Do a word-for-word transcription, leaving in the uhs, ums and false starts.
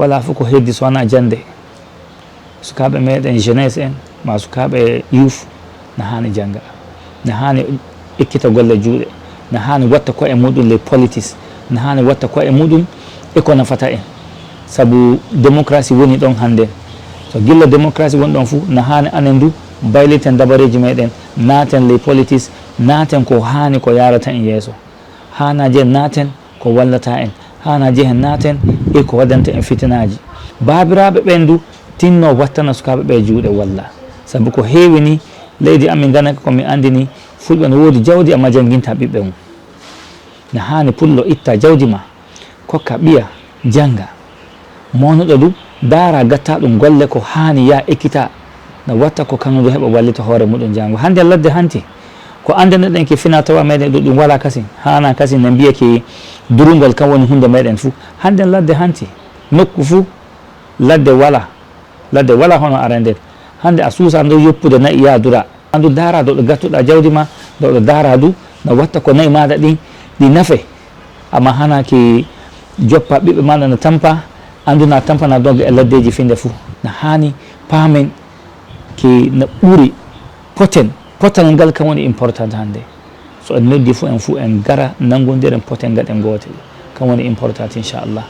Walaa fof ko heddi so wonaa jannde. Sukaaɓe meɗen, jeunesse en, ma sukaaɓe youth, na haani jannga. Na haani ekkita golle juuɗe. Na haani watta koye muɗum les politiques. Na haani watta koye muɗum e ko nafata en. Sabu démocratie woni ɗon hannde. So gilla démocratie woni ɗon fof, na haani anen du, bayliten dabareeji meɗen, naaten les politiques, naaten ko haani ko yaarata en yeeso. Haanaa jeen naaten ko wallata en, haanaa jehen naaten e ko waɗanta en fitinaaji. Baabiraaɓe ɓen du tinno wattana sukaaɓe ɓe juuɗe walla. Sabu ko heewi ni, leydi amin Gana ko mi anndi ni, fulɓe no woodi jawdi amma jannginta ɓiɓɓe mum. Na haani pullo itta jawdi ma, kokka ɓiya, jannga. Mawnuɗo du, daara gatta ɗum golle ko haani ya ekkita, na watta ko kaŋŋo du heɓa wallita hoore muɗum jaŋgo. Hannde ladde hanti, ko anndeneɗen ki fina tawa meɗen ɗum, ɗum wala kasin, haana kasin ne mbiya ki durungol kan woni hunde meɗen fuu. Hannde ladde hanti, nokku fuu ladde wala, ladde wala hono arande. Hannde a suusa ndu yoppude na'i ya dura. Andu daara do ɗo gattuɗa jawdi ma, do ɗo daara du, na watta ko na'i maɗa ɗin, ɗi nafe. Amma hana ki joppa ɓiɓɓe maɗa na tampa, andu na tampa na doga e laddeji finde fuu. Na haani paamen ki na ɓuri poten. Potal ngal kan woni important hannde. So en noddi fuu, en fuu en gara, nanngondiren poten, ngaɗen gootel. Kan woni important, inchallah.